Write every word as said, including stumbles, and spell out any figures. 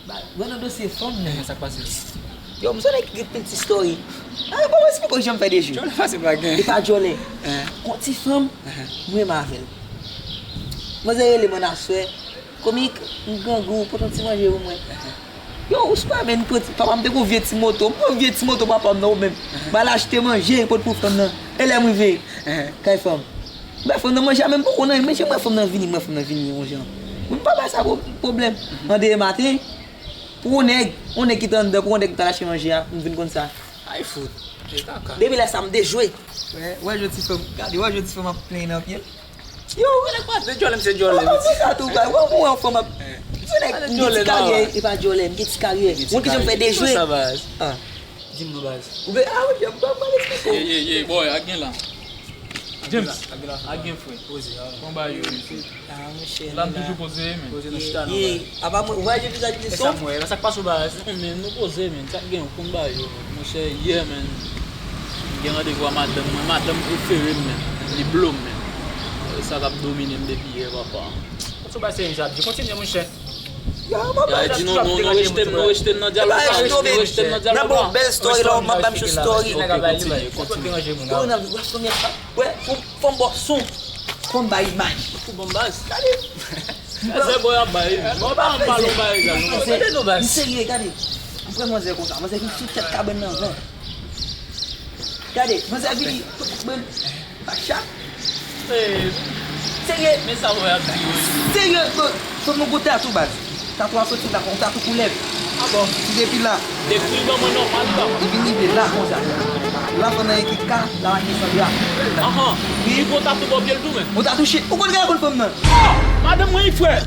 Ba, gwo nan dosye fanm nan. Sa k pase? Yo, m sonje ki gen pil ti story. Ah, bon, mwen esplike w jan m fè de jwe. Djòlè pase pa gen. E pa djòlè. Kon ti fanm, mwen renmen avè l. Manzè rele m nan aswè. Komik, m grangou, pote yon ti manje pou mwen. Yo, ou skwè, men, papa m te gon vye ti moto. M pran vye ti moto papa m nan, ou menm. M al achte manje, pote pou fanm nan. E lè m rive kay fanm, m bay fanm nan manje a, men m poko nan, men jan m wè fanm nan vini, m wè fanm nan vini yon jan. Mwen m pa bay sa pwoblèm. An demen maten, pou yon nèg, yon nèg ki te anndan, pou yon nèg ki t al achte manje a, m vin konn sa. Ay fout, e kaka. Depi lè sa, m dejwe. Wè, wè, jodi fanm, gade, wè, jodi fanm ap plenyen nan pye l. Yo, wè nèg pa de djòlè, m se djòlè. Wè, wè, sa tou, wè, wè, wè, fanm ap, se nèg, m gen ti karyè, e pa djòlè, m gen ti karyè. Mwen ki jan m fè dejwe. Sa baz. Ah. Di m non, baz. Ou vle, ah, wi, m pa, m pa eksplike w. Ye, ye, ye, boy, ak gen la. James, ak gen la, ak gen frè. Poze, ah. Konba yo, mesye. Ah, monchè, la m toujou poze, men. Poze nan chita, non, baz. Apa mwen, ou pa jwe vizaj mesye. E sa m wè, sa k pase w, baz? Non, men, nou poze, men. Sa k gen, ou konn ba yo, men. Monchè, yè, men. M gen randevou a madanm mwen, madanm prefere m, men. Li blo m, men. E sa k ap domine m depi yè, papa. Kontinye, monchè. Ya, di nou, nou, nou rejte m, nou rejte m nan dyalòg la, nou rejte m nan dyalòg la. Nan bon, bèl story la, w ap ba m yon story. Ok, kontinye, kontinye. Wè, fò m bò son. Fò m bay imaj. Ou bon baz. Gade. Zè bò y ap bay. Bon, pa pale yon bagay, gade. M serye, gade. M pran manzè konsa. Manzè vin sou tèt kabann nan ven. Gade, manzè vini, mwen, pa chat. Serye. Men sa wè ap di yo. Serye, bro. Fò nou goute tatou, baz. Tatou a soti la, yon tatou koulèv. Ah bon? Sou depi la. Dekri ban mwen nòmal, baz. Li vin rive la, konsa. La, fanm nan ki ka, la, mache Sandra. Ahan. Wi. Li gon tatou bò pye l tou, men. Yon tatou chit. Ou konn gade fanm nan? Oh! Madanm mwen, frè.